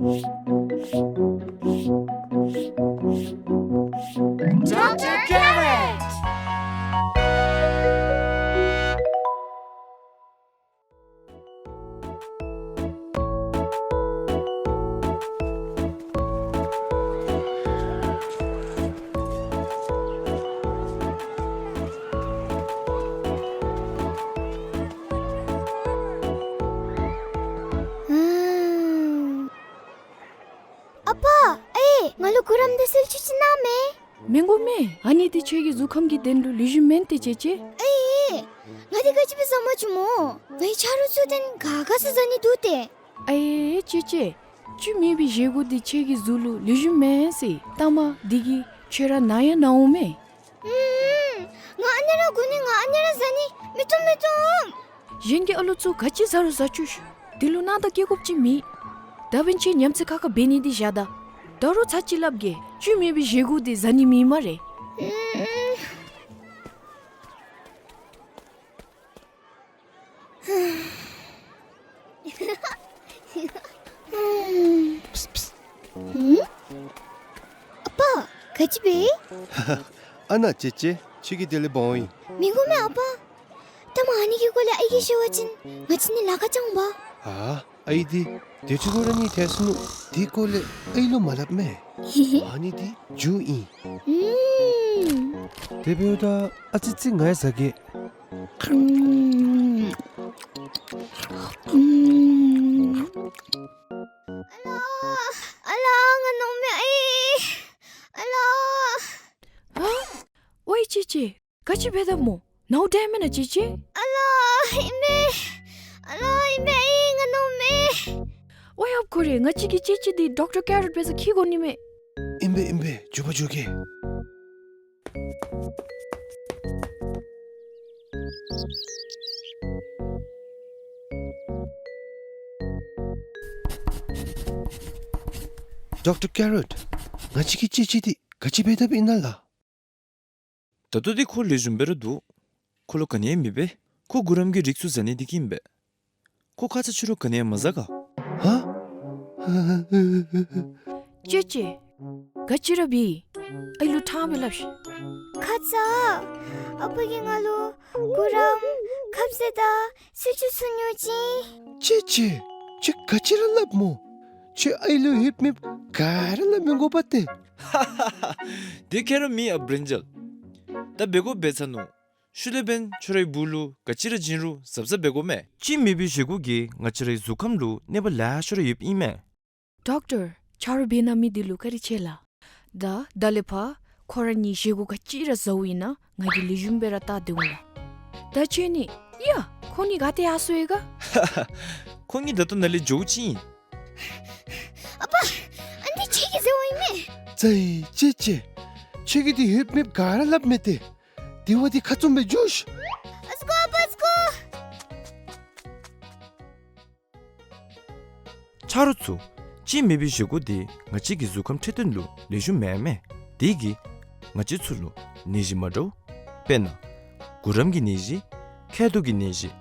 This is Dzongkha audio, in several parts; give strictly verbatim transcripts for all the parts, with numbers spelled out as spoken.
Doctor Carrot. ཨུམ། ཨ་པ། ཨའི། ང་ལུ་གུ་རམ་དང་སིལ་ཆུ་ཅིག་གནང་མས། མི་དགོ་མས། ཨ་ནི་འདི་ཁྱོད་ཀྱི་གཟུགས་ཁམས་ཀྱི་དོན་ལུ་ལེགས་ཤོམ་མེན་ཏེ་ཅེ་ཅེ། ཨའི། ང་འདི་ག་ཅི་སྦེ་བཟའ་མ་བཅུག་སྨོ། ངེའི་ཆ་རོགས་ཚུ་དེ་ག་ག་ས་བཟའ་ནི་འདུག་སྟེ། ཨའི་ཅེ་ཅེ། བཅུད་མེད་པའི་བཞེས་སྒོ་འདི་ཁྱོད་ཀྱི་གཟུགས་ལུ་ལེགས་ཤོམ་མེན་ཟེར། ལྟ་མ་འདི་གིས་ཁྱོད་ར་ན་ཡང་ན་འོང་མས། ཨུམ། ང་ཨ་ནི་ར་དགོ་ནི། ང་ཨ་ནི་ར་བཟའ་ནི། མི་བཏུབ་མི་བཏུབ། གཞན་གྱི་ཨ་ལོ་ཚུ་ག་ཅི་བཟའ་རུང་བཟའ་བཅུག་ཤིག། འདི་ལུ་སྣང་དག་སྐྱེ་དགོཔ་ཅིག་མེད། ད་འབདན་ཁྱོད་ཉམས་ཚོད་ཁ་ཁ་འབད་ནི་འདི་བཞག་ད། ད་རུང་ཚར་གཅིག་སླབ་གེ། བཅུད་མེད་པའི་བཞེས་སྒོ་འདི་བཟའ་ནི་མེད་སྨ་རེ། ཨུམ། ཨུམ། ཨ་པ། ག་ཅི་འབད། ཨ་ན་ཅེ་ཅེ། ཁྱོད་ཀྱི་དེ་ལས་འབོ་ཡི། མི་དགོ་མས་ཨ་པ། ལྟ་མ་ཨ་ནི་གི་སྐོར་ལས་ཨའི་གིས་བཤད་པ་ཅིན་ང་བཅས་ནི་ལཱ་ཁག་ཅིག་འོང་པ། ཨ། ཨའི་འདི་དེ་ཅིག་གུ་ར་ནི་ཐལ་སོ་ནུག། དེ་སྐོར་ལས་ཨའི་ལུ་མ་སླབ་མས། ཨ་ནི་འདི་འཇུ་ཨིན། ཨུམ། དེ་འབདཝ་ད་ཨ་ཙི་ཅིག་ང་ཡང་བཟའ་གེ། ཨུམ། ཨུམ། ཨ་ལ། ཨ་ལ། ང་ནོར་མས་ཨའི། ཨ་ལ། ཨ། ཝའི་ཅེ་ཅེ། ག་ཅི་འབད་དོ་སྨོ། ནཝ་དྲན་མེན་ན་ཅེ་ཅེ། ཨ་ལ་ཨིན་མས། ཨ་ལ་ཨིན་མས། ཨའི་ང་ནོར་མས། ཝའི་ཨཔ་ཁོ་རེ། ང་བཅས་ཀྱི་ཅེ་ཅེ་འདི་ཌོག་ཊར་ཀེ་རོཊ་འབད་སར་འཁྱིད་དགོ་ནི་མས། ཨིན་པས་ཨིན་པས། འགྱོ་བ་འགྱོ་གེ། ཌོག་ཊར་ཀེ་རོཊ། ང་བཅས་ཀྱི་ཅེ་ཅེ་འདི་ག་ཅི་འབད་དཔ་ཨིན་ན་ལགས། ད་ལྟོ་འདི་ཁོ་ལེགས་ཤོམ་སྦེ་ར་འདུག། ཁོ་ལུ་ག་ནི་ཡང་མེད་པས། ཁོ་གུ་རམ་གྱི་རིགས་ཚུ་བཟའ་ནི་འདི་གིས་ཨིན་པས། ཁོ་ཁ་ཙ་ཕྱི་རུ་ག་ནི་ཡང་མ་བཟའ་ག། ཧ། ཅེ་ཅེ། ག་ཅི་ར་འབད། ཨའི་ལུ་ཕྲང་སྦེ་སླབ་ཤིག། ཁ་ཙ་ཨ་པ་གིས་ང་ལུ་གུ་རམ་ཁབ་ཟས་དང་སིལ་ཆུ་ཚུ་ཉོ་ཅི། ཅེ་ཅེ། ཁྱོད་ག་ཅི་ར་སླབ་སྨོ། ཁྱོད་ཨའི་ལུ་ཧེབ་མེབ་ག་ར་སླབ་མི་དགོ་པ་ཏེ། དེ་ཁྱོད་ར་མེན་ཨ་བྲིན་ཇལ། ད་འབད་དགོཔ་འབད་ཚར་ནུག། ཤུལ་ལས་འབདན་ཁྱོད་རའི་བུ་ལུ་ག་ཅི་ར་བྱིན་རུང་གཟབ་གཟབ་འབད་དགོ་མས། བཅུད་མེད་པའི་བཞེས་སྒོ་གིས་ང་བཅས་རའི་གཟུགས་ཁམས་ལུ་གནོད་པ་ལེ་ཤ་ར་ཡོདཔ་ཨིན་མས། ཌོག་ཊར། ཆ་རོགས་འབད་གནང་མི་འདི་ལུ་བཀའ་དྲིན་ཆེ་ལགས། ད་ད་ལས་ཕར་ཁོ་ར་གཉིས་བཞེས་སྒོ་ག་ཅི་ར་བཟའཝ་ཨིན་ན་ང་གིས་ལེགས་ཤོམ་སྦེ་ར་བལྟ་སྡོད་འོང་ལགས། ད་ཁྱོད་ནི་ཡ་ཁོང་གཉིས་ག་ཏེ་ཡར་སོང་ཡི་ག། ཁོང་གཉིས་ད་ལྟོ་ནཱ་ལས་འགྱོཝ་ཅིག་ཨིན། ཨ་པ། ཨ་ནི་ཁྱོད་ཀྱི་ཟེརཝ་ཨིན་མས། ཙ་ཡི་ཅེ་ཅེ། ཁྱོད་ཀྱིས་འདི་ཧེབ་མེབ་ག་ར་སླབ་མས་ཏེ། དེ་བ་འདི་ཁ་བཙུམ་སྦེ་འགྱོ་ཤིག། ཨ་ཙི་ཁོ། ཨ་པ་ཨ་ཙི་ཁོ། ཆ་རོགས་ཚུ། བཅུད་མེད་པའི་བཞེས་སྒོ་འདི་ང་བཅས་ཀྱི་གཟུགས་ཁམས་འཕྲོད་བསྟེན་ལུ་ལེགས་ཤོམ་མེན་མས། དེ་གིས་ང་བཅས་ཚུ་ལུ་ནད་གཞི་མ་འདྲཝ། དཔེར་ན་གུ་རམ་གྱི་ནད་གཞི། མཁལ་རྡོག་གི་ནད་གཞི།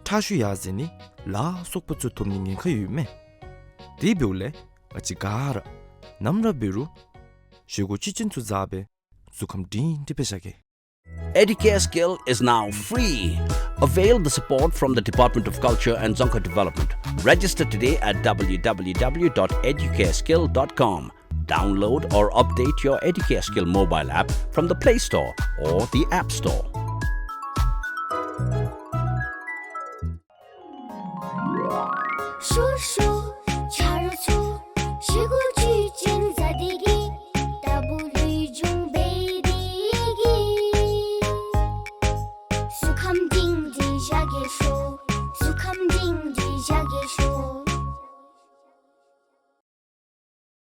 ཁྲག་ཤུགས་ཡར་འཛེགས་ནི་ལ་སོགས་པ་ཚུ་ཐོབ་ནིའི་ཉེན་ཁ་ཡོད་མས། དེ་འབདཝ་ལས་ང་བཅས་ག་ར་ནམ་ར་འབད་རུང་བཞེས་སྒོ་བཅུད་ཅན་ཚུ་བཟའ་སྦེ་གཟུགས་ཁམས་སྒྲིང་སྒྲིང་སྦེ་བཞག་གེ། Educare Skill is now free. Avail the support from the Department of Culture and Dzongkha Development. Register today at W W W dot educare skill dot com. Download or update your Educare Skill mobile app from the Play Store or the App Store. ཤོར་ཤོར་ཆ་རོགས་ཚུ། བཞེས་སྒོ་བཅུད་ཅན་བཟའ་སྟེ་གིས་ལྟ་བུ་ལུས་སྦྱོང་འབད་དེ་གིས་གཟུགས་ཁམས་སྒྲིང་སྒྲིང་བཞག་གེ།